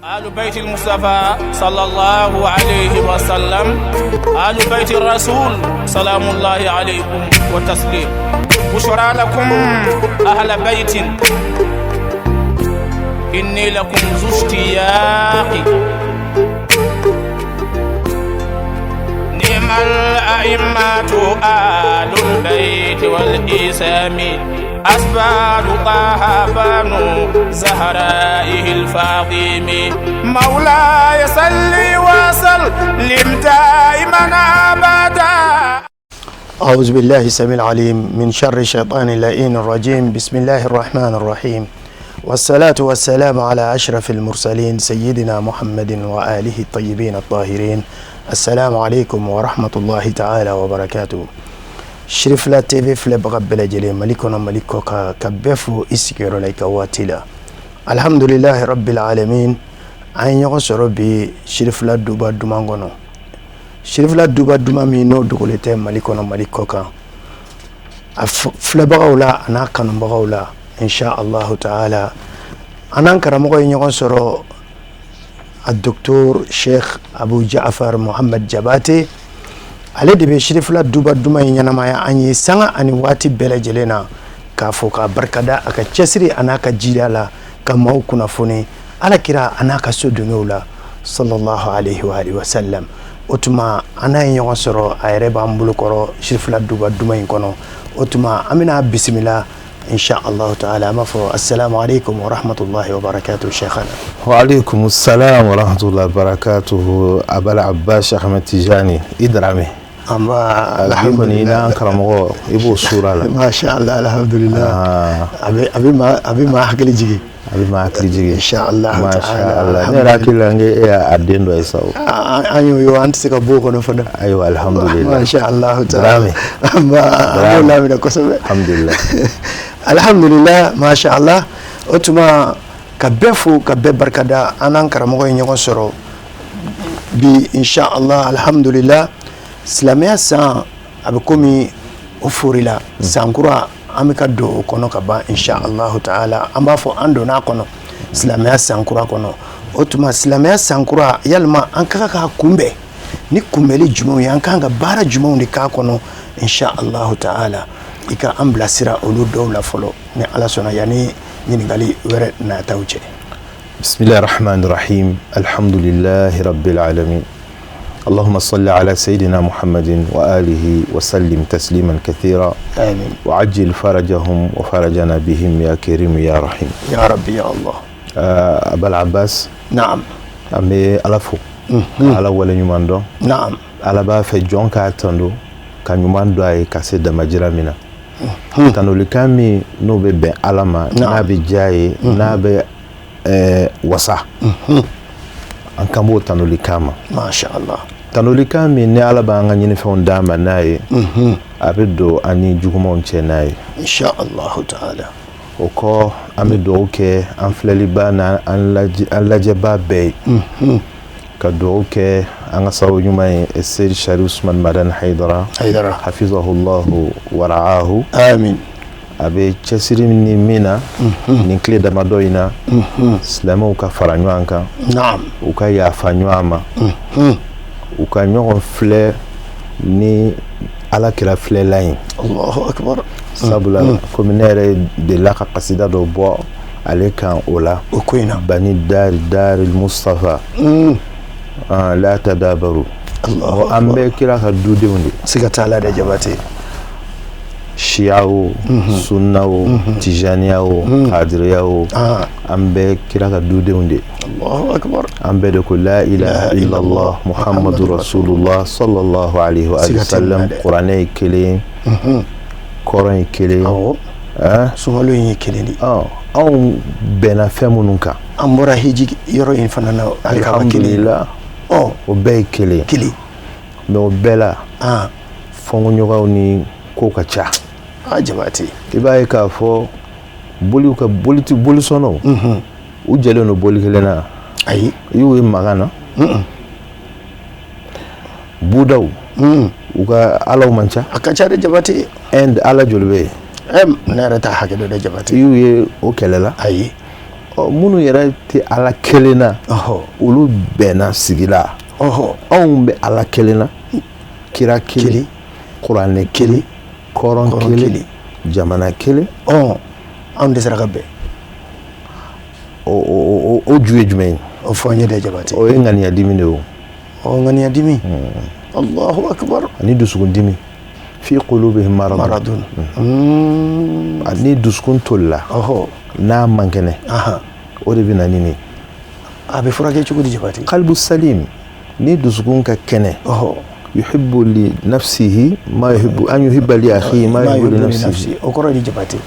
آل بيت المصطفى صلى الله عليه وسلم، آل بيت الرسول سلام الله عليكم وتسليم. بشرى لكم أهل بيت، إني لكم ذو اشتياق. نعم الأئمة آل البيت والإسام، أسبال طه بنو زهرائه الفاطم. مولاي صل وسلم دائما أبدا. أعوذ بالله السميع العليم من شر الشيطان اللعين الرجيم. بسم الله الرحمن الرحيم، والصلاة والسلام على أشرف المرسلين سيدنا محمد وآله الطيبين الطاهرين. السلام عليكم ورحمة الله تعالى وبركاته. Sirifila TV filɛbaga bɛɛ lajɛlen, Mali kɔnɔ, Mali kɔ kan, ka bɛɛ fo i sigiyɔrɔ la, i ka waati la. Alhamdulilahi rabbil alamin, an ye ɲɔgɔn sɔrɔ bi Sirifila duba duman kɔnɔ, Sirifila duba duman min n'o dogolen tɛ Mali kɔnɔ, Mali kɔ kan, a filɛbagaw la a n'a kanubagaw la. Insha allahu taala, an n'an karamɔgɔ ye ɲɔgɔn sɔrɔ, a docteur Sheikh Abu Ja'far Muhammad Jabate. Ale de bɛ Sirifila duba duman in ɲɛnamaya an ye sanga ani waati bɛɛ lajɛlen na, k'a fɔ k'a barikada a ka cɛsiri a n'a ka jida la, ka maaw kunnafoni Ala kira a n'a ka so dungew la, sallallahu alaihi wa alihi wa sallam. O tuma an n'a ye ɲɔgɔn sɔrɔ, a yɛrɛ b'an bolokɔrɔ Sirifila duba duman in kɔnɔ. O tuma an bɛna bisimila, insha Allah taala. An b'a fɔ assalamu alaikum wa rahmatullahi wa barakatuh, sheikhana. Wa alaikum assalam wa rahmatullahi wa barakatuh. Abal Abbas Ahmed Tijani Idrame. An b'a Alhamdulillah, n'an karamɔgɔ i b'o sura la. Masha Allah, alhamdulillah. A bɛ maa hakili jigin. A bɛ maa hakili jigin. Insha Allah. Masha Allah, ne yɛrɛ hakili la n ko e y'a den dɔ ye sa o. An y'o ye, an tɛ se ka bɔ o kɔnɔ fana. Ayiwa, alhamdulillah. Masha Allah taala. Dramé. An b'a an b'o laminɛ kosɛbɛ. Alhamdulillah. Alhamdulillah, masha Allah. O tuma ka bɛɛ fo, ka bɛɛ barikada. An n'an karamɔgɔ ye ɲɔgɔn sɔrɔ bi, insha Allah, alhamdulillah. Silamɛya san a bɛ komi o forila, sankura an bɛ ka don o kɔnɔ ka ban, insha Allah taala. An b'a fɔ an donna a kɔnɔ, silamɛya sankura kɔnɔ. O tuma silamɛya sankura, yalima an ka kan k'a kunbɛn ni kunbɛli jumɛnw ye? An kan ka baara jumɛnw de k'a kɔnɔ, insha Allah taala? I ka an bilasira olu dɔw la fɔlɔ, ni Ala sɔnna, yanni ɲininkali wɛrɛ nataw cɛ. بسم الله الرحمن الرحيم، الحمد لله رب العالمين، اللهم صل على سيدنا محمد وآله وسلم تسليما كثيرا. آمين. وعجل فرجهم وفرجنا بهم يا كريم يا رحيم. يا ربي يا الله. Abal Abbas. نعم. An bɛ Ala fo, ka Ala wale ɲuman dɔn. Ala b'a fɛ jɔn k'a tando ka ɲuman dɔn a ye ka se damajira min na, tanolikan min n'o bɛ bɛn Ala ma, n'a bɛ diya ye, n'a bɛ wasa, an kan b'o tanolikan ma. Masha Allah. Tanolikan min ni Ala b'an ka ɲinifɛnw d'an ma n'a ye, a bɛ don an ni jugumanw cɛ n'a ye. Insha Allah taala. O kɔ, an bɛ dugawu kɛ an filɛliba n'an an lajɛba bɛɛ ye, ka dugawu kɛ an ka sababu ɲuman ye, Seyidi Sharif Usman Madani Hayidara. Haidara. Hafizahullahu waraahu. آمين. A bɛ cɛsiri ni min na nin tile damadɔ in na, silamɛw ka fara ɲɔgɔn kan, u ka yafa ɲɔgɔn ma, u ka ɲɔgɔn filɛ ni Ala kira filɛla ye. الله أكبر. Sabula komi ne yɛrɛ delila ka kasida dɔ bɔ ale kan o la. O ko in na. Bani dari dari Mustafa, ah, la tadabaru. الله An أكبر. bɛɛ kira ka dudenw de. Siga t'a la dɛ, Jabate. Siya o, sunna o, tijaniya o, kadiriya o, an bɛɛ kira ka dudenw de. الله أكبر. An bɛɛ de ko la ilaha illallah Muhammadu rasulullah sallallahu alaihi wa Siga tɛ nin na sallam. Dɛ. Kuranɛ ye kelen, kɔrɔn ye kelen. Awɔ. Ah, sunkalo in ye kelen de ye. Ɔ, anw bɛnna fɛn minnu kan. An bɔra hiji yɔrɔ in fana na, alikaba kelen. Alhamdulillah. Ɔ. O bɛɛ ye kelen. Kelen. Mais o bɛɛ la, fɔnkɔɲɔgɔnw ni ko ka ca. A Jabate. I b'a ye k'a fɔ boliw ka boli bolisɔnnaw, u jɛlen don boli kelen na? Ayi. I y'u ye magan na, budaw u ka alaw man ca. A ka ca dɛ, Jabate. Inde, ala joli bɛ yen? Ɛ, ne yɛrɛ t'a hakɛ dɔn dɛ, Jabate. I y'u ye o kɛlɛ la? Ayi. Ɔ, minnu yɛrɛ tɛ Ala kelen na, olu bɛnna sigi la. Anw bɛ Ala kelen na, kira kelen, kuranɛ kelen, kɔrɔn kelen, jamana kelen. Anw dɛsɛra ka bɛn. O ju ye jumɛn ye? O fɔ n ye dɛ, Jabate. O ye ŋaniya dimi de ye o. Ɔ, ŋaniya dimi. Allahu akbar. Ani dusukun dimi. Fi qulubihim maradun. Ani dusukun tolila. N'a man kɛnɛ. O de bɛ na ni nin. A bɛ furakɛ cogo di, Jabate? Qalbu salim, ni dusukun ka kɛnɛ. Yuhibbu li nafsihi ma yuhibbu an yuhibba li akhihi ma yuhibbu li nafsihi. O kɔrɔ ye di, Jabate?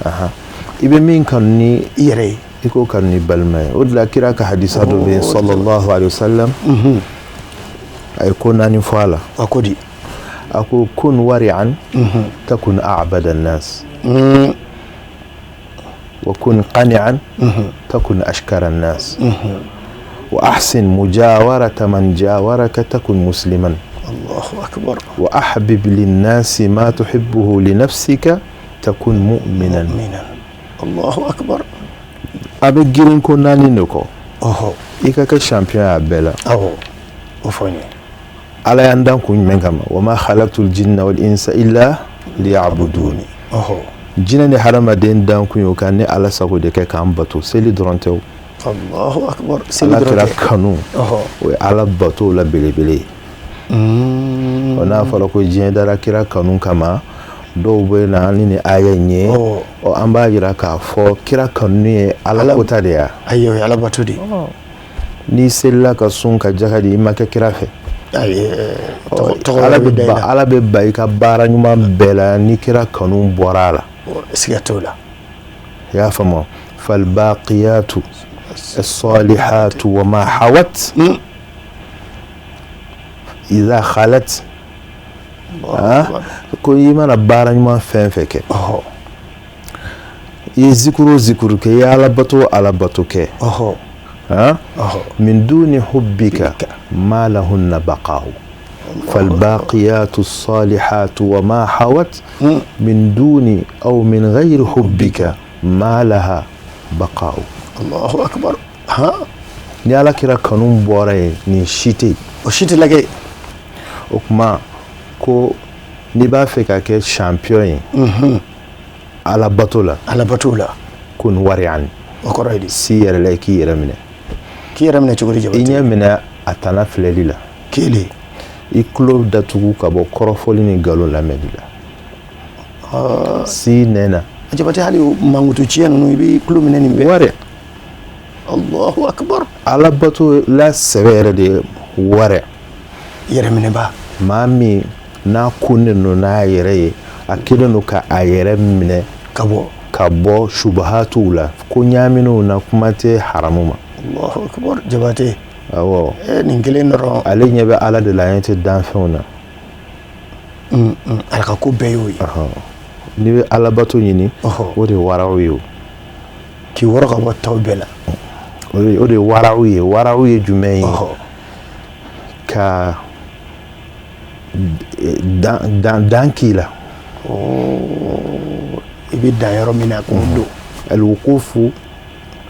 I bɛ min kanu ni i yɛrɛ ye, i k'o kanu ni balima ye. O de la kira ka hadisa dɔ bɛ yen, sallallahu alayhi wa sallam, a ye ko naani fɔ a la. A ko di? A ko kun wari'an takun a'bada an-nas, wa kun qani'an takun ashkara an-nas, wa ahsin mujawarata man jawaraka takun musliman. Allahu akbar. Wa ahbib lin-nasi ma tuhibbuhu li nafsika takun mu'minan. Allahu akbar. A bɛ girin ko naani de kɔ. I ka kɛ champion ye a bɛɛ la. Awɔ, o fɔ n ye. Ala y'an dan kun jumɛn kama? Wa ma khalaqtul jinna wal insa illa liya'buduni. Jinɛ ni hadamaden dan kun ye o ka ne Ala sago de kɛ, k'an bato. Seli dɔrɔn tɛ o. Allahu akbar. Seli dɔrɔn tɛ. Ala kira kanu, o ye Ala bato la belebele ye. O n'a fɔra ko diɲɛ dara kira kanu kama, dɔw bɛ na ni nin aya in ye. Ɔ, an b'a jira k'a fɔ kira kanu ye Ala kota de ye. Ayi, o ye Ala bato de ye. N'i selila ka sun ka jaka di, i ma kɛ kira fɛ. Ayi, Ala bɛ ba i ka baara ɲuman bɛɛ la ni kira kanu bɔra a la. Siga t'o la. I y'a faamu? Falbaqiyatu as-salihatu wa ma hawat idha khalat. Ko i mana baara ɲuman fɛn fɛn kɛ, i ye zikuru o zikuru kɛ, i ye ala bato o ala bato kɛ, min duni hubbika ma lahunna baqa'u. Falbaqiyatu as-salihatu wa ma hawat min duni aw min ghayri hubbika ma laha baqa'u. Allahu akbar. Ni ala kira kanu bɔra yen, nin si tɛ yen. O si tɛ lajɛ. O tuma ko n'i b'a fɛ ka kɛ champion ye ala bato la, ala bato la, kun wari'an. O kɔrɔ ye di? Si yɛrɛ la, i k'i yɛrɛ minɛ. K'i yɛrɛ minɛ cogo di, Jabate? I ɲɛ minɛ a tana filɛli la. Kelen. I tulo datugu ka bɔ kɔrɔfɔli ni nkalon lamɛnli la. Si nɛn na. Jabate, hali mankutu tiɲɛ ninnu, i b'i tulo minɛ nin bɛɛ. Wari. Allahu akbar. Ala bato la sɛbɛ yɛrɛ de ye wari. Yɛrɛminɛba. Maa min n'a kunnen don n'a yɛrɛ ye, a kelen don ka a yɛrɛ minɛ ka bɔ subahatuw la, ko ɲaaminenw na, kuma tɛ haramu ma. Allahu akbar, Jabate. Awɔ. Nin kelen dɔrɔn. Ale ɲɛ bɛ Ala de la, a ɲɛ tɛ danfɛnw na. Ala ka ko bɛɛ y'o ye. N'i bɛ ala bato ɲini, o de ye waraw ye o. K'i wɔrɔ ka bɔ tɔw bɛɛ la. O de ye waraw ye. Waraw ye jumɛn ye? Ka dan k'i la. I bɛ dan yɔrɔ min na k'o don. Alwuqufu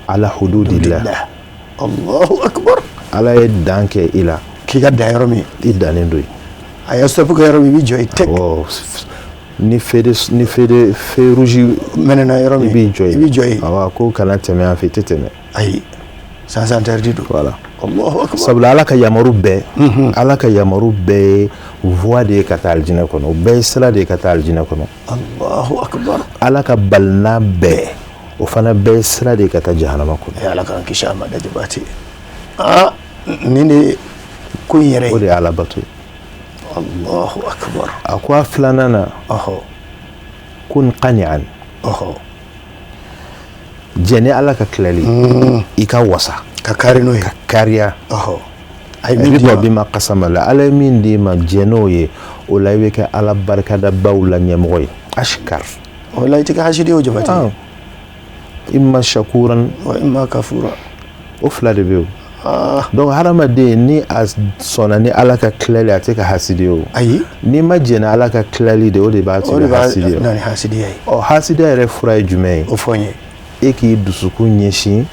ala hududillah. Allahu akbar. Ala ye dan kɛ i la. K'i ka dan yɔrɔ min. I dannen don yen. A ye stop kɛ yɔrɔ min, i bɛ jɔ yen tɛk. Ni feu de ni feu de feu rouge mɛnɛna yɔrɔ min, i b'i jɔ yen. I b'i jɔ yen. Awɔ, ko kana tɛmɛ yan fɛ, i tɛ tɛmɛ. Ayi, sens interdit don. Voilà. Allahu akbar. Sabula Ala ka yamaru bɛɛ, Ala ka yamaru bɛɛ ye voie de ye ka taa alijinɛ kɔnɔ, o bɛɛ ye sira de ye ka taa alijinɛ kɔnɔ. Allahu akbar. Ala ka balina bɛɛ, o fana bɛɛ ye sira de ye ka taa jahanama kɔnɔ. Ala k'an kisi a ma dɛ, Jabate. Aa, nin de ye ko in yɛrɛ ye. O de ye Ala bato ye. Allahu akbar. A ko a filanan na, kun qani'an. Jɛn ni Ala ka tilali, i ka wasa. Ka kari n'o ye. Ka kariya. A ye min d'i ma. Bima qasama la, Ala ye min d'i ma, jɛn n'o ye. O la i bɛ kɛ Ala barikadabaw la ɲɛmɔgɔ ye. Ashkar. O la i tɛ kɛ hasidi ye o, Jabate. Imma shakuran wa imma kafura. O fila de bɛ yen. Donc hadamaden ni a sɔnna ni Ala ka tilali, a tɛ ka hasidi ye o. Ayi. N'i ma jɛn ni Ala ka tilali de, o de b'a to i bɛ hasidi ye. O de b'a na ni hasidiya ye. Ɔ, hasidiya yɛrɛ fura ye jumɛn ye? O fɔ n ye. E k'i dusukun ɲɛsin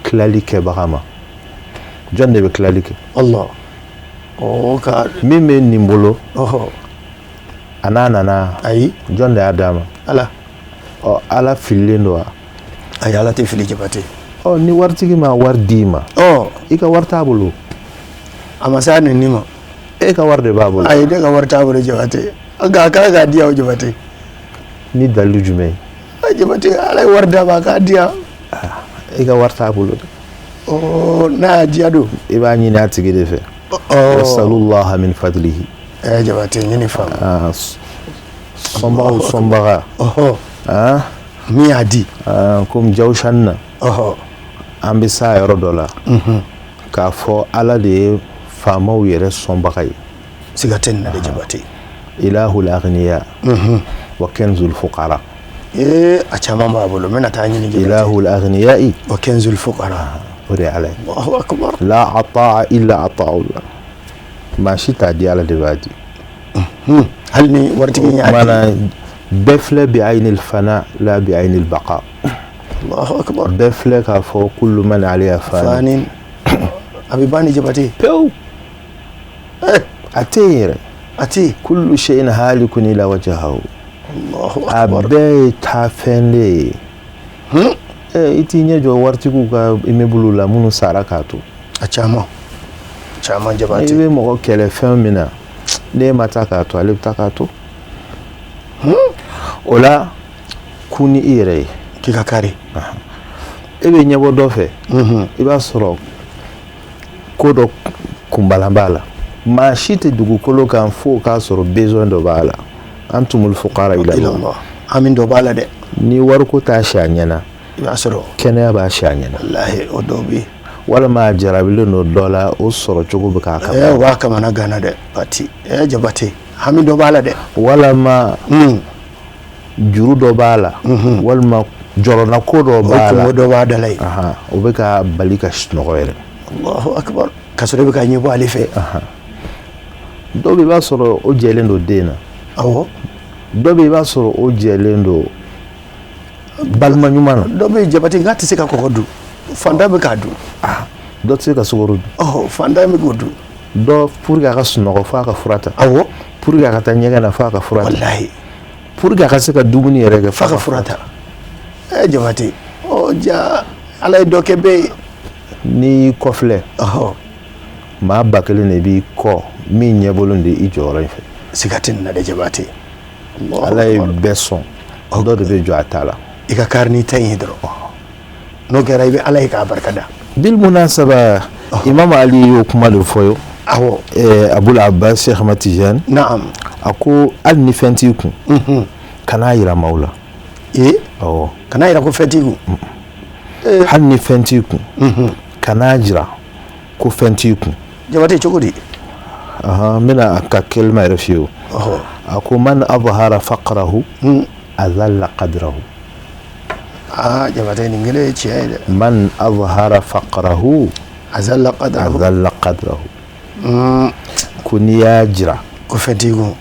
tilali kɛbaga ma. Jɔn de bɛ tilali kɛ? Allah. O ka Min bɛ nin bolo, a n'a nana? Ayi. Jɔn de y'a d'a ma? Ala. Ɔ, Ala fililen don wa? Ayi, Ala tɛ fili, Jabate. Ɔ, ni waritigi ma wari d'i ma, i ka wari t'a bolo. A ma se a nɛni ma. E ka wari de b'a bolo. Ayi, ne ka wari t'a bolo, Jabate. Nka a kan k'a di yan o, Jabate. Ni dalilu jumɛn ye? A, Jabate, Ala ye wari d'a ma, a k'a di yan. E ka wari t'a bolo dɛ. Ɔ, n'a y'a diya don. I b'a ɲini a tigi de fɛ. Wasalullaha min fadlihi. Ɛ, Jabate, n ye nin faamu. Ah, sɔnbagaw sɔnbaga. Min y'a di. Ah, komi Jawusan na, an bɛ s'a yɔrɔ dɔ la k'a fɔ Ala de ye faamaw yɛrɛ sɔnbaga ye. Siga tɛ nin na dɛ, Jabate. Ilahul aghniya wa kanzul fuqara. Ee, a caman b'a bolo, n bɛna taa ɲini, Jabate. Ilahul aghniyai wa kanzul fuqara. O de ye Ala ye. Allahu akbar. La ataa illa ataullah. Maa si t'a di, Ala de b'a di. Hali ni waritigi in y'a di. Maana bɛɛ filɛ bi aynil fana la bi aynil baqa. Allahu akbar. Bɛɛ filɛ k'a fɔ kullu man alayha fan. Fani, a bɛ ban ni, Jabate. Pewu, a tɛ yen yɛrɛ. A tɛ yen. Kullu shay'in halikun illa wajhahu. Allahu A akbar. bɛɛ ye taafɛn de ye. Ɛ, i t'i ɲɛ jɔ waritigiw ka immeuble la minnu sara k'a to. A caman caman, I Jabate. bɛ mɔgɔ kɛlɛ fɛn min na, n'e ma taa k'a to, ale bɛ taa k'a to. O la, kun ni i yɛrɛ ye. K'i ka kari. E bɛ ɲɛbɔ dɔ fɛ, i b'a sɔrɔ ko dɔ kunbalan b'a la. Maa si tɛ dugukolo kan fo k'a sɔrɔ besoin dɔ b'a la. Antumul fuqara ila ila Allah. Allah. Hami dɔ b'a la dɛ. Ni wariko t'a si a ɲɛna, I b'a sɔrɔ kɛnɛya b'a si a ɲɛna. Walahi, o dɔw bɛ yen. Walima a jarabilen don dɔ la, o sɔrɔ cogo bɛ k'a kama. O b'a kamana gana dɛ, pati. Ɛ, Jabate, hami dɔ b'a la dɛ. Walima juru dɔ b'a la, walima jɔrɔnako dɔ O b'a la. kungo dɔ b'a da la yen. Ahan, o bɛ ka bali ka sunɔgɔ yɛrɛ. Allahu akbar, ka sɔrɔ e bɛ ka ɲɛbɔ ale fɛ. Dɔw bɛ, i b'a sɔrɔ o jɛlen don den na. Dɔ bɛ, i b'a sɔrɔ o jɛlen don balima ɲuman na. Dɔ bɛ yen, Jabate, n k'a tɛ se ka kɔgɔ dun, fantan bɛ k'a dun. Dɔ tɛ se ka sukaro dun. Fantan bɛ k'o dun. Dɔ, pour que a ka sunɔgɔ, f'a ka fura ta. Pour que a ka taa ɲɛgɛn na, f'a ka fura ta. Pour que a ka se ka dumuni yɛrɛ kɛ, f'a ka fura ta. Ɛ, Jabate, ɔ ja, Ala ye dɔ kɛ bɛɛ ye. N'i y'i kɔfilɛ, maa 1000 de b'i kɔ min ɲɛbɔlen de i jɔyɔrɔ in fɛ. Siga tɛ nin na dɛ, Jabate. Ala ye bɛɛ sɔn, dɔ de bɛ jɔ a ta la. I ka kari n'i ta in ye dɔrɔn, n'o kɛra, i bɛ Ala ye k'a barika da. Bil munasaba, Imam Ali y'o kuma de fɔ ye. Abul Abbas Cheikh Ahmad Tijani. A ko hali ni fɛn t'i kun, kan'a yira maaw la. Ee? Awɔ. Kan'a yira ko fɛn t'i kun. Hali ni fɛn t'i kun, kan'a jira ko fɛn t'i kun. Jabate, cogo di? Ahan, n bɛna a ka kelima yɛrɛ f'i ye o. A ko man adhara faqrahu azalla qadrahu. Aa, Jabate, nin kelen ye tiɲɛ ye dɛ. Man adhara faqrahu azalla qadrahu. Azalla qadrahu. Ko n'i y'a jira ko fɛn t'i kun,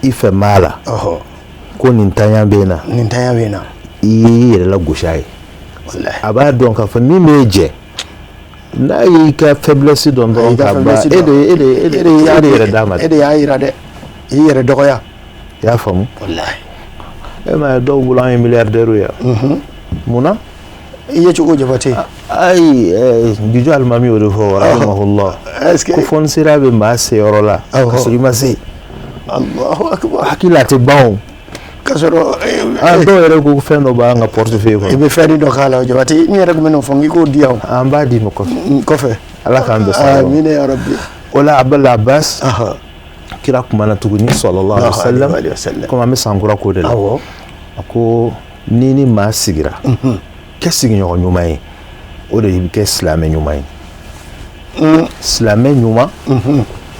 i fɛ maa la, ko nin tanya bɛ n na, nin tanya bɛ n na, i y'i yɛrɛ lagosi a ye. Walahi. A b'a dɔn k'a fɔ min b'e jɛ, n'a y'i ka faiblesse dɔn dɔrɔn ka ban, e de e de e de e de yɛrɛ d'a ma. E de y'a yira dɛ, i y'i yɛrɛ dɔgɔya. I y'a faamu? Walahi. E m'a ye dɔw bolo an ye milliardaire ye mun na? I ye cogo, Jabate. Ayi, Juju Alimami y'o de fɔ, rahimahullah, ko fɔnisera bɛ maa se yɔrɔ la ka sɔrɔ i ma se. Allahu akbar. Hakili la a tɛ ban o. Ka sɔrɔ dɔw yɛrɛ ko fɛn dɔ b'an ka portefeuille kɔnɔ. I bɛ fɛn dɔ k'a la, Jabate, n yɛrɛ tun bɛ n'o fɔ, n k'i k'o di yan. An b'a d'i ma kɔfɛ. Kɔfɛ. Ala k'an bɛn sababa ma. Amina ya rabbi. O la, Abdul Abbas, kira kumana tuguni, sallallahu alaihi wasallam, komi an bɛ sankura ko de la. A ko n'i ni maa sigira, kɛ sigiɲɔgɔn ɲuman ye, o de bɛ kɛ silamɛ ɲuman ye. Silamɛ ɲuman,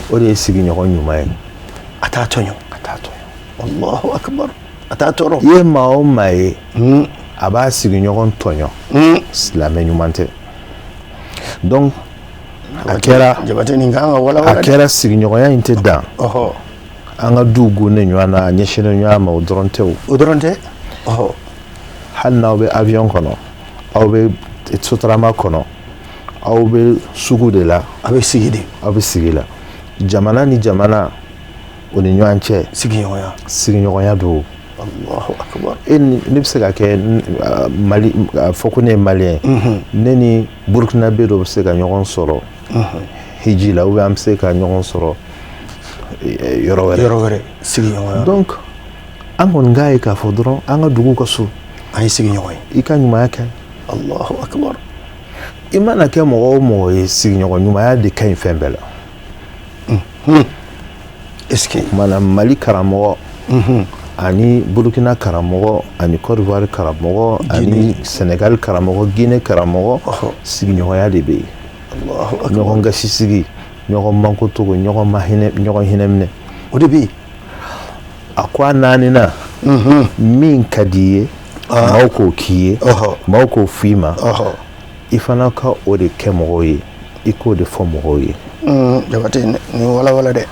o de ye sigiɲɔgɔn ɲuman ye. A t'a tɔɲɔ. A t'a tɔɲɔ. Allahu akbar. A t'a tɔɔrɔ. I ye maa o maa ye a b'a sigiɲɔgɔn tɔɲɔ, silamɛ ɲuman tɛ. Donc a kɛra Jabate, nin kan ka walawala. A kɛra sigiɲɔgɔnya in tɛ dan an ka duw gonnen ɲɔgɔn na, a ɲɛsinnen ɲɔgɔn ma, o dɔrɔn tɛ o. O dɔrɔn tɛ. Hali n'aw bɛ avion kɔnɔ, aw bɛ sotarama kɔnɔ, aw bɛ sugu de la, a bɛ sigi de, aw bɛ sigi la. Jamana ni jamana o ni ɲɔgɔn cɛ, sigiɲɔgɔnya, sigiɲɔgɔnya don. Allahu akbar. E ni ne bɛ se ka kɛ Mali, a fɔ ko ne ye malien ye, ne ni burkinabé dɔ bɛ se ka ɲɔgɔn sɔrɔ hiji la, ou bien an bɛ se ka ɲɔgɔn sɔrɔ yɔrɔ wɛrɛ, yɔrɔ wɛrɛ, sigiɲɔgɔnya. Donc an kɔni k'a ye k'a fɔ dɔrɔn an ka dugu ka so, an ye sigiɲɔgɔn ye, i ka ɲumanya kɛ. Allahu akbar. I mana kɛ mɔgɔ o mɔgɔ ye, sigiɲɔgɔn ɲumanya de ka ɲi fɛn bɛɛ la. Est-ce que o tuma na Mali karamɔgɔ ani Burukina karamɔgɔ ani Côte d'Ivoire karamɔgɔ ani Sénégal karamɔgɔ, Guinée karamɔgɔ, sigiɲɔgɔnya de bɛ yen. Ɲɔgɔn gasi sigi, ɲɔgɔn mankotogo, ɲɔgɔn ma hinɛ, ɲɔgɔn hinɛ minɛ, o de bɛ yen. A ko a naaninan, min ka di i ye, maaw k'o k'i ye, maaw k'o f'i ma, i fana ka o de kɛ mɔgɔw ye, i k'o de fɔ mɔgɔw ye. Jabate, nin walawala dɛ.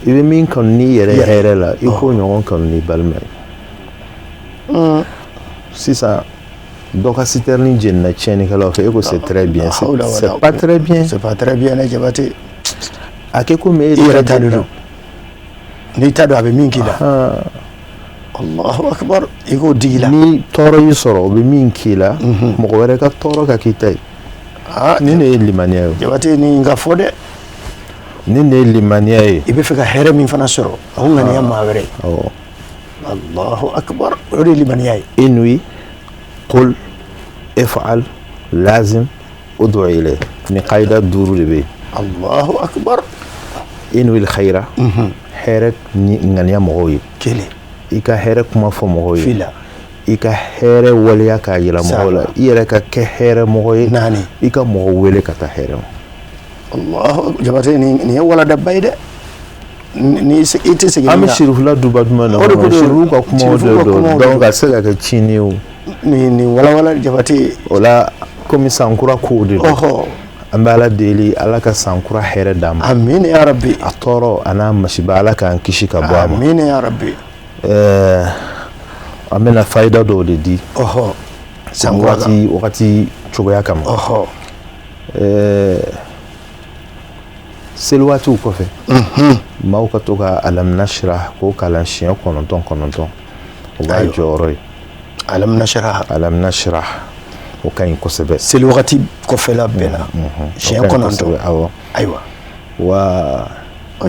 I bɛ min kanu n'i yɛrɛ hɛrɛ la, i k'o ɲɔgɔn kanu n'i balima ye. Sisan dɔ ka citerne jenina tiɲɛnikɛlaw fɛ, e ko c'est très bien. C'est pas très bien. C'est pas très bien dɛ, Jabate. A kɛ komi e yɛrɛ ta de don. N'i ta don, a bɛ min k'i la. Allahu akbar, i k'o digi la. Ni tɔɔrɔ y'i sɔrɔ, o bɛ min k'i la, mɔgɔ wɛrɛ ka tɔɔrɔ ka k'i ta ye. Nin de ye limaniya ye. Jabate, nin ka fɔ dɛ. Nin de ye limaniya ye. I bɛ fɛ ka hɛrɛ min fana sɔrɔ, o ŋaniya maa wɛrɛ ye. Allahu akbar, o de ye limaniya ye. Inwi, qul, if'al, lazim, ud'u ilayh. Nin kayida 5 de bɛ yen. Allahu akbar. Inwi al-khayra, hɛrɛ ni ŋaniya mɔgɔw ye. Kelen. I ka hɛrɛ kuma fɔ mɔgɔw ye. Fila. I ka hɛrɛ waleya k'a yira mɔgɔw la. I yɛrɛ ka kɛ hɛrɛ mɔgɔ ye. Naani. I ka mɔgɔw wele ka taa hɛrɛ ma. Allahu, Jabate, nin ye waladaba ye dɛ. Ni i tɛ segin. An bɛ sirifula duba jumɛn na? O de ko don. Sirifu ka kumaw de don. Donc a tɛ se ka kɛ tiɲɛni ye o. Nin walawala, Jabate. O la, komi sankura kow de don, an bɛ Ala deli, Ala ka sankura hɛrɛ d'an ma. Amin ya rabbi. A tɔɔrɔ a n'a masiba, Ala k'an kisi ka bɔ a ma. Amin ya rabbi. An bɛna fayida dɔw de di. Sankura wagati cogoya kama. Seli waatiw kɔfɛ, maaw ka to ka alam nashrah k'o kalan siɲɛ 9 9, o b'a jɔyɔrɔ ye. Alam nashrah. Alam nashrah, o ka ɲi kosɛbɛ. Seli wagati kɔfɛla bɛɛ la, siɲɛ 9. Awɔ. Ayiwa. Wa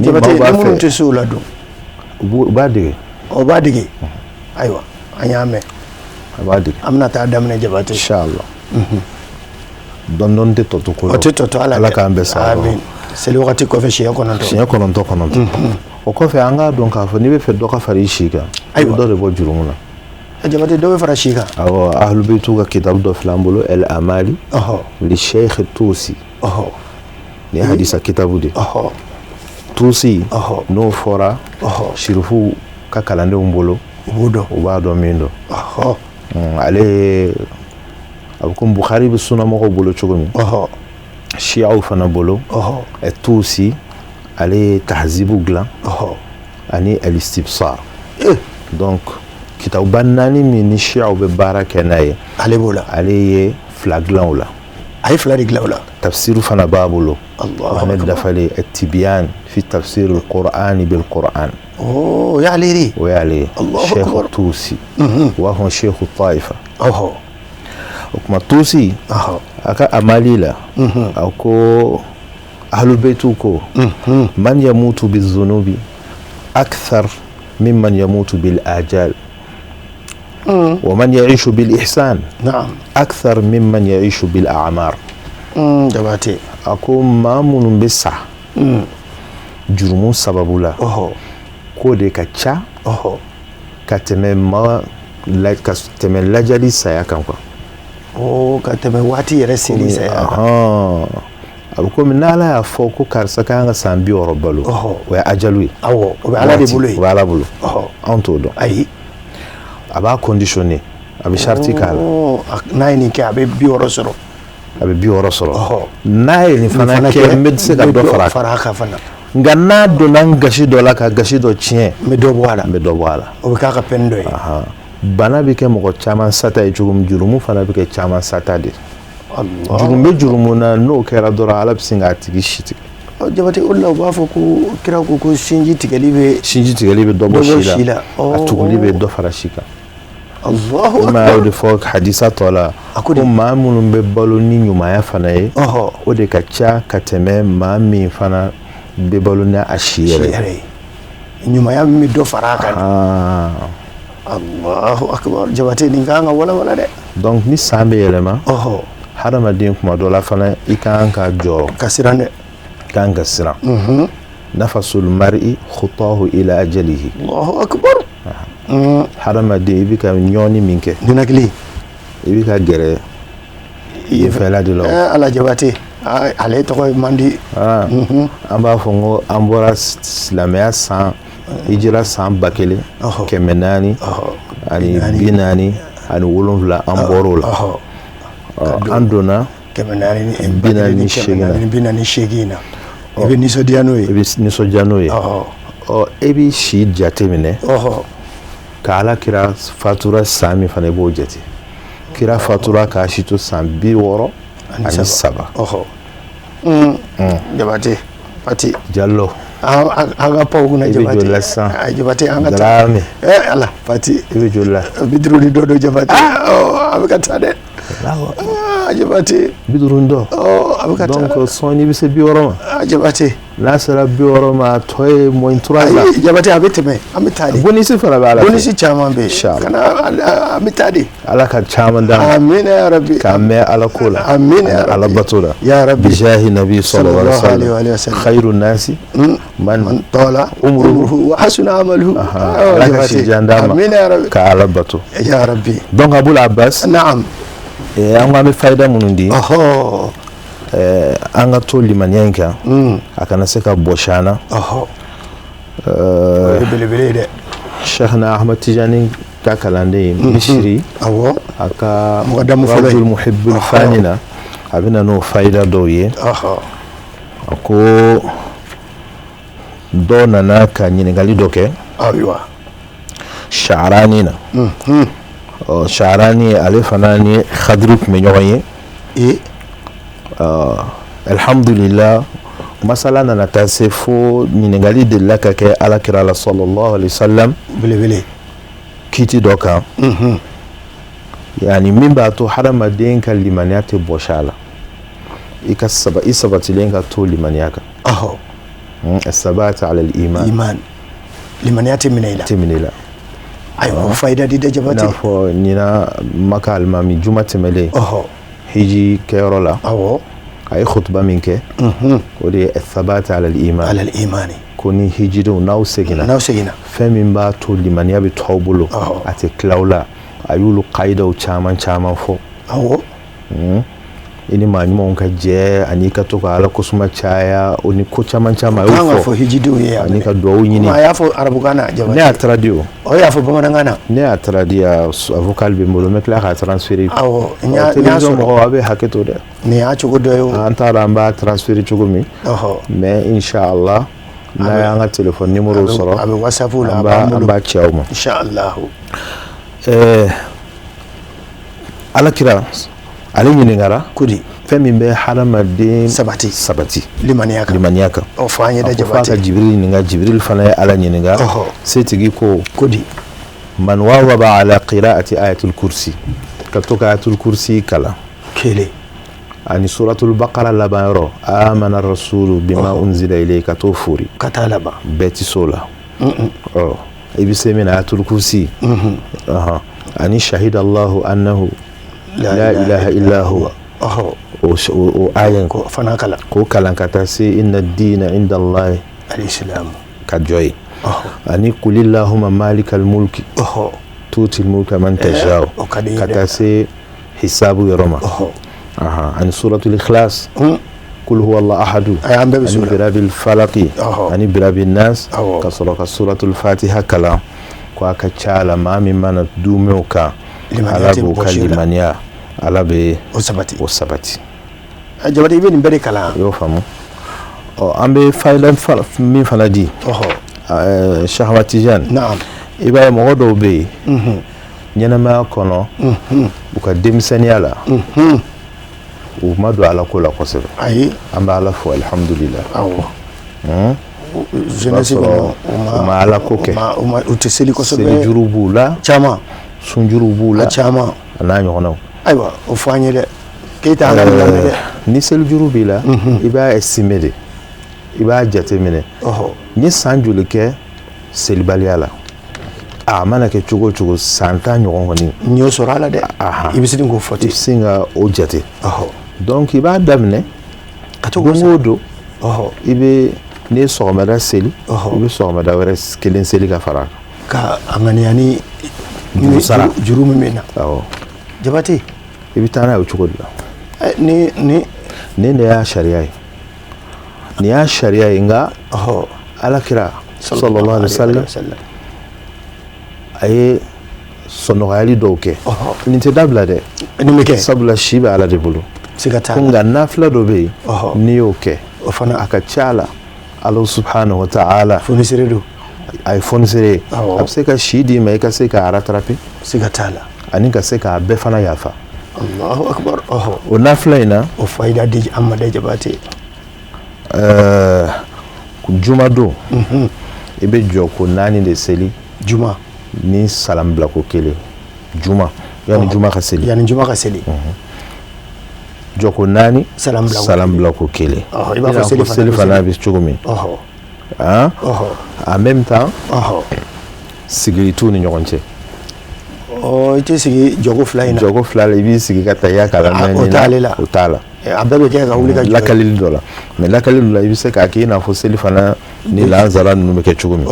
ni maaw b'a fɛ, minnu tɛ se o la dun, u b'a dege. O b'a dege. Ayiwa, an y'a mɛn. A b'a dege. An bɛna taa daminɛ, Jabate. Inshallah. Dɔɔni dɔɔni tɛ tɔ to ko la. O tɛ tɔ to ala. Ala k'an bɛɛ sa. Amin. Seli wagati kɔfɛ siɲɛ 9. Siɲɛ 9 9. O kɔfɛ, an k'a dɔn k'a fɔ n'i bɛ fɛ dɔ ka fara i si kan, i bɛ dɔ de bɔ jurumu na. Jabate, dɔ bɛ fara si kan. Awɔ, Ahlul ka kitabu dɔ filɛ an bolo, El Amali li Sheikh Tusi. Nin ye hadisa kitabu de. Tusi, n'o fɔra sirifu ka kalandenw bolo, u b'o dɔn. U b'a dɔn min don. Ale ye, a bɛ komi Bukhari bɛ sunnamɔgɔw bolo cogo min, Shiaw fana bolo. Tusi, ale ye tahzibu dilan ani al-istibsar. Donc kitabuba 4 min ni Shiaw bɛ baara kɛ n'a ye, ale b'o la. Ale ye 2 dilan o la. A ye 2 de dilan o la. Tafsiru fana b'a bolo. O fana dafalen, at-tibyan fi tafsir al-Qur'an bil Qur'an. O y'ale de. O y'ale ye. Sheikh Tusi, u b'a fɔ Sheikh Taifa. O tuma Tusi, a ka amali la, a ko ahlul baytu ko man yamutu bizunubi akthar mimman yamutu bil ajal, wa man ya'ishu bil ihsan akthar mimman ya'ishu bil a'mar. Jabate. A ko maa minnu bɛ sa jurumu sababu la, k'o de ka ca ka tɛmɛ maa ka tɛmɛ lajali saya kan quoi. Ka tɛmɛ waati yɛrɛ seli saya kan. A bɛ komi n'Ala y'a fɔ ko karisa ka kan ka san 60 balo, o ye ajalu ye. Awɔ, o bɛ Ala de bolo yen. O bɛ Ala bolo. Anw t'o dɔn. Ayi. A b'a conditionné, a bɛ sariti k'a la. N'a ye nin kɛ, a bɛ 60 sɔrɔ. A bɛ 60 sɔrɔ. N'a ye nin fana kɛ, n bɛ se ka dɔ fara a kan fana. Nka n'a donna n gasi dɔ la ka gasi dɔ tiɲɛ, n bɛ dɔ bɔ a la. N bɛ dɔ bɔ a la. O bɛ k'a ka peine dɔ ye. Bana bɛ kɛ mɔgɔ caman sata ye cogo min, jurumu fana bɛ kɛ caman sata de. Jurumu bɛ jurumu na, n'o kɛra dɔrɔn, Ala bɛ sin k'a tigi si tigɛ. Jabate, o de la u b'a fɔ ko kira ko sinji tigɛli bɛ Sinji tigɛli bɛ dɔ bɔ si la, a tuguli bɛ dɔ fara si kan. Allahu. Ma y'o de fɔ hadisa tɔ la ko maa minnu bɛ balo ni ɲumanya fana ye, o de ka ca ka tɛmɛ maa min fana bɛ balo ni a si yɛrɛ ye. Ɲumanya min bɛ dɔ fara a kan. Allahu akbar. Jabate, nin kan ka walawala dɛ. Donc ni san bɛ yɛlɛma, hadamaden kuma dɔ la fana, i kan ka jɔrɔ. Ka siran dɛ. I kan ka siran. Nafasul mar'i khutahu ila ajalihi. Allahu akbar. Hadamaden, i bɛ ka ɲɔni min kɛ, Ninakili. i bɛ ka gɛrɛ i fɛla de la. Ala, Jabate, ale tɔgɔ man di. An b'a fɔ n ko an bɔra silamɛya san hijira san 1447, an bɔr'o la, an donna 448 na. 48 na, i bɛ nisɔndiya n'o ye. I bɛ nisɔndiya n'o ye. Ɔ, e b'i si jate minɛ ka Ala kira fatura san min fana, i b'o jate. Kira fatura k'a si to san 63. Jabate, Pati. Jalo. An ka paw kunna. I bɛ Jabate. Joli la sisan? Jabate, an ka taa. Dramé. Ala, Pati. I bɛ joli la? 50 ni dɔ don, Jabate. A bɛ ka taa dɛ. Jabate. 50 ni dɔ. A bɛ ka taa. Donc sɔɔni i bɛ se 60 ma. Jabate. N'a sera 60 ma, a tɔ ye moins trois la. Ayi, Jabate, a bɛ tɛmɛ, an bɛ taa de. Bonus fana b'a la. Bonus caman bɛ yen. Inchallah. Kana, an bɛ taa de. Ala ka caman d'an ma. Amina ya Rabbi. K'an mɛn Ala ko la. Amina ya Rabbi. Ala bato la. Ya Rabbi. Bijahi nabi sallallahu alaihi wa sallam. Khairu nasi man tala umruhu wa hasuna amaluhu. Ala ka si jan d'an ma. Amina ya Rabbi. Ka Ala bato. Ya Rabbi. Donc Abul Abbas. Naam. An ko an bɛ fayida minnu di. An ka to limaniya in kan, a kana se ka bɔsi an na. O ye belebele ye dɛ. Cheikhna Ahmad Tijani ka kalanden Misiri, a ka Mɔgɔdamu fɔlɔ ye. Rawdul Muhibbul Fani na, a bɛ na n'o fayida dɔw ye. A ko dɔw nana ka ɲininkali dɔ kɛ. Shaarani na. Ɔ, Shaarani, ale fana ni Khadiri tun bɛ ɲɔgɔn ye. Alhamdulillah, masala nana taa se fo ɲininkali delila ka kɛ Ala kira la sallallahu alaihi wasallam Belebele. Kiti dɔ kan, yani min b'a to hadamaden ka limaniya tɛ bɔsi a la, i ka saba, i sabatilen ka to limaniya kan. Sabata ala al-iman. Iman, limaniya tɛ minɛ i la. Tɛ minɛ i la. Ayiwa, o fayida di dɛ. I Jabate. N'a fɔ ɲinan Maka alimami juma tɛmɛlen, hiji kɛyɔrɔ la, a ye khutuba min kɛ, o de ye sabata ala al-iman. Ala al-imani. Ko ni hijidenw, n'aw seginna, N'aw seginna, fɛn min b'a to limaniya bɛ to aw bolo, a tɛ tila aw la, a y'olu kayidaw caman caman fɔ. I ni maa ɲumanw ka jɛ, ani i ka to ka Ala kosuma caya, o ni ko caman caman, a Kan y'o ka fɔ fɔ. hijidenw ye yan. Ani ka duwawu ɲini. A y'a fɔ arabukan na, Jabate. Ne y'a traduit o. O y'a fɔ bamanankan na. Ne y'a traduit, a vocal bɛ n bolo, n bɛ tila k'a transférer. Awɔ, n y'a Télévision sɔrɔ. mɔgɔw, a bɛ hakɛ to dɛ. Nin y'a cogo dɔ ye o. An t'a dɔn an b'a transférer cogo min, mais inshallah, n'a y'an ka téléphone numéro sɔrɔ, A bɛ WhatsApp la, an a b'a b'an an bolo. b'a ci aw ma. Inshallah. Ala kira, ale ɲininkara Kodi. fɛn min bɛ hadamaden Sabati. sabati Limaniya kan. Limaniya kan. O fɔ an ye dɛ. A ko f'a ka Jabate. Jibiril ɲininka, Jibiril fana ye Ala ɲininka. Setigi ko Kodi. Man wazaba ala qira'ati ayatul kursi, ka to ka ayatul kursi kalan, Kelen. Ani suratul baqara laban yɔrɔ, amana rasulu bima unzila ilayhi, ka t'o fori. Ka taa laban. Bɛɛ ti s'o la. Ɔ, i bɛ se min na, ayatul kursi, ani shahida Allahu annahu la ilaha illa huwa, o aya in, Ko fana kalan. K'o kalan ka taa se inna dina inda Allahi Alisilamu. ka jɔ yen, ani kulillahumma malikal mulki tutil mulka man tasha'u, O ka di n ye ka dɛ. taa se hisabu yɔrɔ ma. Ani suratul ikhlas, kul huwa Allah ahadu, Ayi, an bɛɛ bɛ ani s'o la. birabil falaki, ani birabil nas, ka sɔrɔ ka suratul fatiha kalan, ko a ka ca la, maa min mana dumɛ o kan, Limaniya Ala tɛ b'o ka bɔsi o la. limaniya, Ala bɛ O sabati. o sabati. Jabate, i bɛ nin bɛɛ de kalan. I y'o faamu. Ɔ, an bɛ fayida min fana di, Cheikh Ahmad Tijani, Naam. I b'a ye mɔgɔ dɔw bɛ yen. Ɲɛnamaya kɔnɔ, u ka denmisɛnniya la, u ma don Ala ko la kosɛbɛ. Ayi. An bɛ Ala fo, alhamdulillah. Awɔ, jeunesse kɔnɔ, u ma Ala ko kɛ. U tɛ seli kosɛbɛ. Selijuru b'u la. Caman. Sunjuru b'u la. A caman. A n'a ɲɔgɔnnaw. Ayiwa, o fɔ an ye dɛ, Keyita, an ka lamɛn dɛ. Ni selijuru b'i la, i b'a estimer de, i b'a jateminɛ. N ye san joli kɛ selibaliya la? A mana kɛ cogo o cogo, san 10 ɲɔgɔn kɔni. N y'o sɔrɔ a la dɛ. I bɛ se k'o fɔ ten. I bɛ se ka o jate. Donc i b'a daminɛ ka to don o don, i bɛ, n'i ye sɔgɔmada seli, i bɛ sɔgɔmada wɛrɛ kelen seli ka fara a kan. Ka a ŋaniya ni juru sara. Juru min bɛ na. Awɔ. Jabate. I bɛ taa n'a ye o cogo de la. Ni Nin de y'a sariya ye, nin y'a sariya ye. Nka Ala kira sallallahu alaihi wa sallam, a ye sɔnɔgɔyali dɔw kɛ. Nin tɛ dabila dɛ. Nin bɛ kɛ. Sabula si bɛ Ala de bolo. Siga t'a la. Ko nka nafila dɔ bɛ yen, n'i y'o kɛ, o fana a ka ca la, Ala subhanahu wa ta'ala fonisere don. A ye fonisere ye, a bɛ se ka si d'i ma, i ka se k'a rattraper. Siga t'a la. Ani ka se k'a bɛɛ fana yafa. Allahu akbar. O nafila in na, o fayida di an ma dɛ, Jabate. Jumadon, i bɛ jɔ ko naani de seli. Juma. Ni salam bilako kelen, juma, yanni juma ka seli. Yanni juma ka seli. Jɔko naani, salam bilako. Salam bilako kelen. I b'a fɔ seli. Seli fana bɛ cogo min. En même temps, sigili t'u ni ɲɔgɔn cɛ. I tɛ sigi jɔko fila in na. Jɔko fila la, i b'i sigi ka tahiya kalan. O t'ale la. O t'a la. A bɛɛ bɛ kɛ ka wuli ka jɔ. Lakalili dɔ la, mais lakalili dɔ la, i bɛ se k'a kɛ i n'a fɔ seli fana ni lansara ninnu bɛ kɛ cogo min.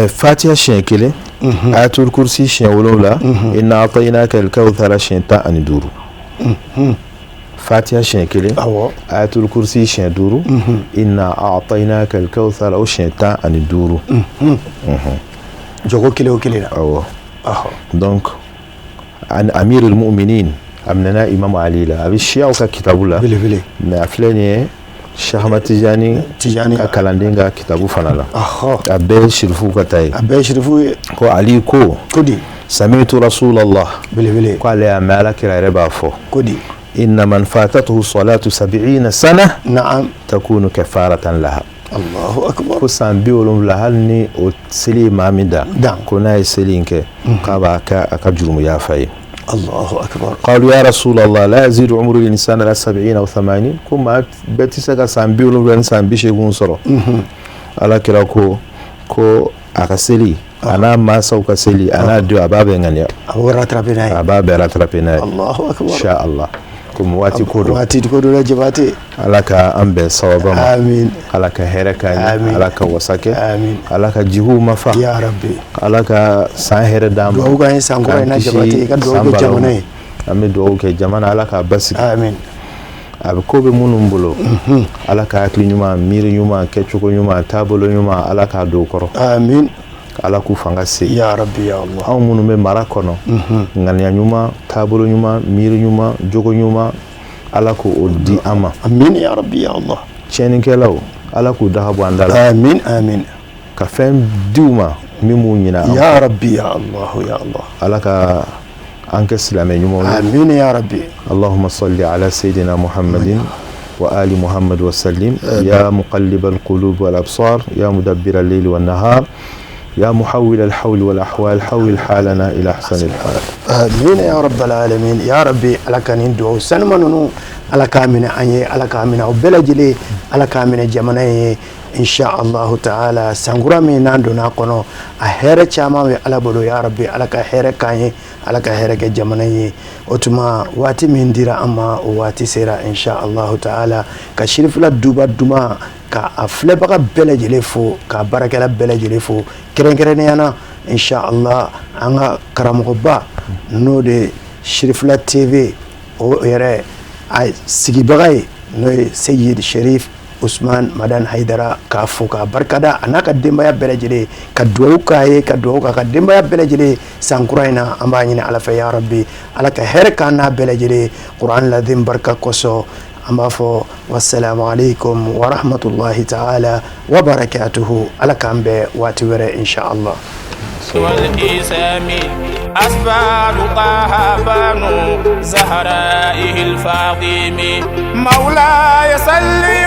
Fatiha siɲɛ kelen, ayatul kursi siɲɛ 7, inna a'tainaka al-kawthara siɲɛ 15. Fatiha siɲɛ kelen, ayatul kursi siɲɛ 5, inna a'tainaka al-kawthara o siɲɛ 15. Jɔko kelen o kelen na. Awɔ. Donc amirul mu'minin, a minɛna Imam Ali la, a bɛ siyaw ka kitabu la. Belebele. Mais a filɛ nin ye Cheikh Ahmad Tijani Tijani ka kalanden ka kitabu fana la. A bɛɛ ye sirifuw ka ta ye. A bɛɛ ye sirifuw ye. Ko Ali ko. Ko di. Sami'tu Rasulallah. Belebele. Ko ale y'a mɛn Ala kira yɛrɛ b'a fɔ. Ko di. Inna man fatatuhu salatu sab'ina sana. Naam. Takunu kafaratan laha. Allahu akbar. Ko san 70, hali ni o seli ye maa min dan, ko n'a ye seli in kɛ, k'a b'a kɛ a ka jurumu yafa ye. Allahu akbar. Qalu ya Rasulallah, la yazidu umru al-insani ala sab'ina aw thamanin. Ko maa bɛɛ tɛ se ka san 70 ni san 80 sɔrɔ. Ala kira ko a ka seli, a n'a mansaw ka seli, a n'a denw, a b'a bɛɛ ŋaniya. A b'o rattraper n'a ye. A b'a bɛɛ rattraper n'a ye. Allahu akbar. Insha Allah. Komi waati ko don. Waati ko don dɛ, Jabate. Ala ka an bɛn sababa ma. Amin. Ala ka hɛrɛ k'an ye. Amin. Ala ka wasa kɛ. Amin. Ala ka jigiw mafa. Ya Rabbi. Ala ka san hɛrɛ d'an ma. Duwawu k'an ye san kura in na, Jabate, i ka duwawu kɛ jamana ye. An bɛ duwawu kɛ jamana, Ala k'a basigi. Amin. A bɛ ko bɛ minnu bolo, Ala ka hakili ɲuman, miiri ɲuman, kɛcogo ɲuman, taabolo ɲuman, Ala k'a don o kɔrɔ. Amin. Ala k'u fanga se. Ya Rabbi ya Allah. Anw minnu bɛ mara kɔnɔ, ŋaniya ɲuman, taabolo ɲuman, miiri ɲuman, jogo ɲuman, Ala k'o di an ma. Amin ya Rabbi ya Allah. Tiɲɛnikɛlaw, Ala k'u daga bɔ an da la. Amin amin. Ka fɛn di u ma min b'u ɲinɛ. Ya Rabbi ya Allah ya Allah. Ala ka an kɛ silamɛ ɲumanw ye. Amin ya Rabbi. Allahumma salli ala sayyidina Muhammadin wa ali Muhammad wa sallim. Ya muqallib al-qulub wal absar, ya mudabbir al-layli wan nahar, ya muhawwil al-hawl wal ahwal, hawwil halana ila ahsani al-hal. Amin ya rabbal alamin. Ya Rabbi, Ala ka nin duwawu sanuma ninnu, Ala k'a minɛ an ye, Ala k'a minɛ aw bɛɛ lajɛlen, Ala k'a minɛ jamana ye. Insha Allah ta'ala, sankura min n'an donna a kɔnɔ, a hɛrɛ caman bɛ Ala bolo. Ya Rabbi, Ala ka hɛrɛ k'an ye, Ala ka hɛrɛ kɛ jamana ye. O tuma waati min dira an ma, o waati sera. Insha Allah ta'ala, ka Sirifila Duba Duma ka a filɛbaga bɛɛ lajɛlen fo, ka baarakɛla bɛɛ lajɛlen fo, kɛrɛnkɛrɛnnenya na insha Allah an ka karamɔgɔba, n'o de Sirifila TV o yɛrɛ a sigibaga ye, n'o ye Seyid Sherif Usman Madan Haidara, k'a fo k'a barikada, a n'a ka denbaya bɛɛ lajɛlen, ka duwawu k'a ye, ka duwawu k'a ka denbaya bɛɛ lajɛlen san kura in na. An b'a ɲini Ala fɛ, ya Rabbi, Ala ka hɛrɛ k'an n'a bɛɛ lajɛlen Kuran ladim barika kosɔn. An b'a fɔ wassalamu alaikum wa rahmatullahi ta'ala wa barakatuhu. Ala k'an bɛn waati wɛrɛ insha Allah. والإسام أسبال طه بانو زهرائه الفاطم مولاي صلي.